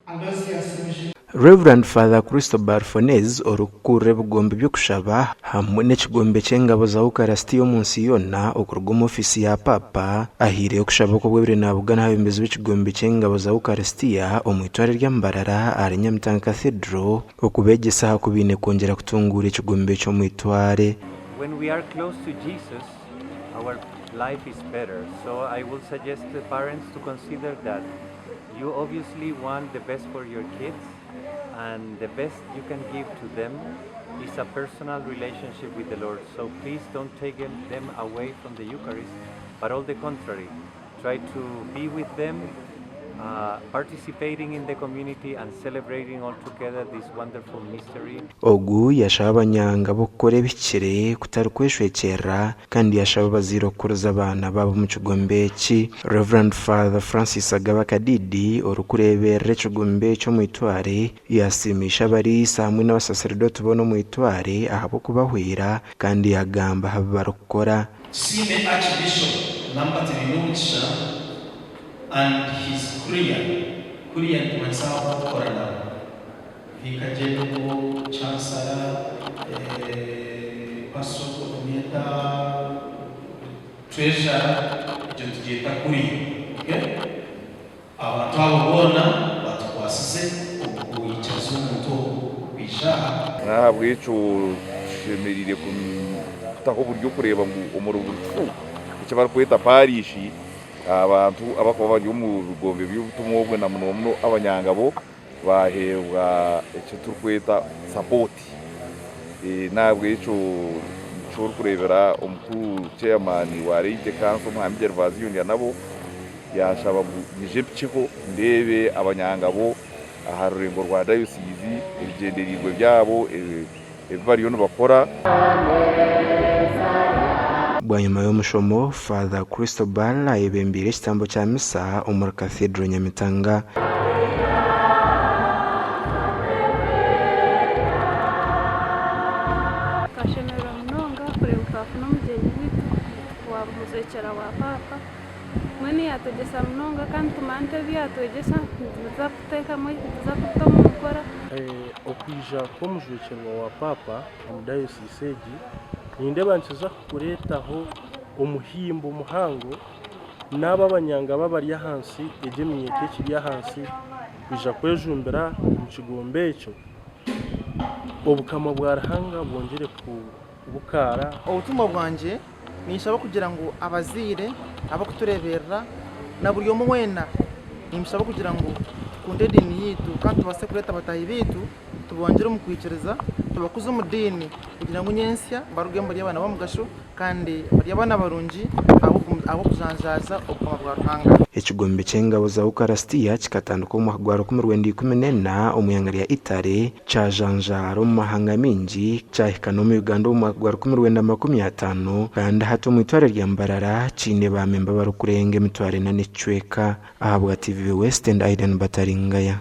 Aloysius Rujugiro. Rev. Father Cristobal Fornés orikukurira ebigombe by'okushaba hamwe n'ekigombe ky'engabo za Ukarasitiya omu nsi yoona okuruga omu ofiisi ya Paapa ahaireyo okushaba oku obwebire nabugana aha bebembezi b'ekigombe ky'engabo za Ukarasitiya omu itware rya Mbarara ahari Nyamitanga Cathedral okubeegyesa aha ku baine kwongyera kutunguura ekigombe eki omu itware. When we are close to Jesus, our life is better. So I will suggest the parents to consider that. You obviously want the best for your kids and the best you can give to them is a personal relationship with the Lord. So please don't take them away from the Eucharist, but all the contrary, try to be with them, participating in the community and celebrating all together this wonderful mystery. Ogu yashaba abanyanga b'okukora ebihikire kutari kweshwekyerera Kandi yashaba abazaire okukuriza abaana baabo omu kigombe eki. Rev. Father Francis Agaba Kadidi orikureeberera ekigombe eki omu itware yasiima abariisa hamwe n'abasaseredooti boona omu itware ahabw'okubahwera kandi yagamba aha bi barikukora. Tusiime Archbishop Lambert Bainomugisha and his Curia, Curia nitumanyisa abu arikukora nabo. Vicar General, Chancellor, Pastoral Coordinator, Treasurer, egyo nitugyeta Curia. Okay? Abantu abo boona batukwasize omu kwikiriza omuntu ogu kwija aha. N'ahabw'ekyo tushemereire kutaho oburyo kureeba ngu omuri buri kifu eki barikweta paarishi, abantu abarikuba bari omu bigombe by'obutumwa obwo na muno muno abanyangabo Baaheebwa eki turikweta sapooti. N'ahabw'ekyo nikyo orikureebera omukuru chairman wa Laity Council Muhambi Gervasio Ndyanabo yaashaba ngu nyije mpikyeho ndeebe abanyangabo aha rurengo rwa dayosiizi ebigyendereirwe byabo ebi bariyo nibakora. Bwanyima y'omushomo, Father Cristobal ayebembeire ekitambo kya misa omuri Cathedral Nyamitanga. Twashemererwa munonga kureeba twafuna omugyenyi waitu wa mujwekyerwa wa paapa. Mbwenu yaatwegyesa munonga kandi tumanya nti ebi yaatwegyesa nituza kuteekamu nituza kubita omu nkora. Okwija kw'omujwekyerwa wa Paapa omu dayosiisi egi nindeeba nikiza kureetaho omuhimbo muhango n'abo abanyangabo abari ahansi egyo eminyeeto ekiri ahansi kwija kwejumbira omu kigombe ekyo obukama bwa Ruhanga bwongyere kubukaara. Obutumwa bwangye Ninshaba kugira ngu abazaire, abarikutureeberera na buri omwe weena nimushaba kugira ngu tukunde ediini yaitu kandi tubaase kureeta bataahi baitu tubongyere omu kwikiriza, tubakuze omu diini kugira ngu nyentsya barugemu bari abaana b'omugasho kandi bari abaana barungi ahabw'okujanjaaza Obukama bwa Ruhanga. Ekigombe ky'engabo za Ukarasitiya kikatandika omu mwaka gwa 1914 omu ihanga rya Italy Kyajanjaara omu mahanga maingi, kyahika n'omu Uganda omu mwaka gwa 1950 kandi hati omu itware rya Mbarara kiine ba memba abarikurenga emitwaro ena n'ekicweka. Ahabwa TV West ndi Aidan Bataringaya.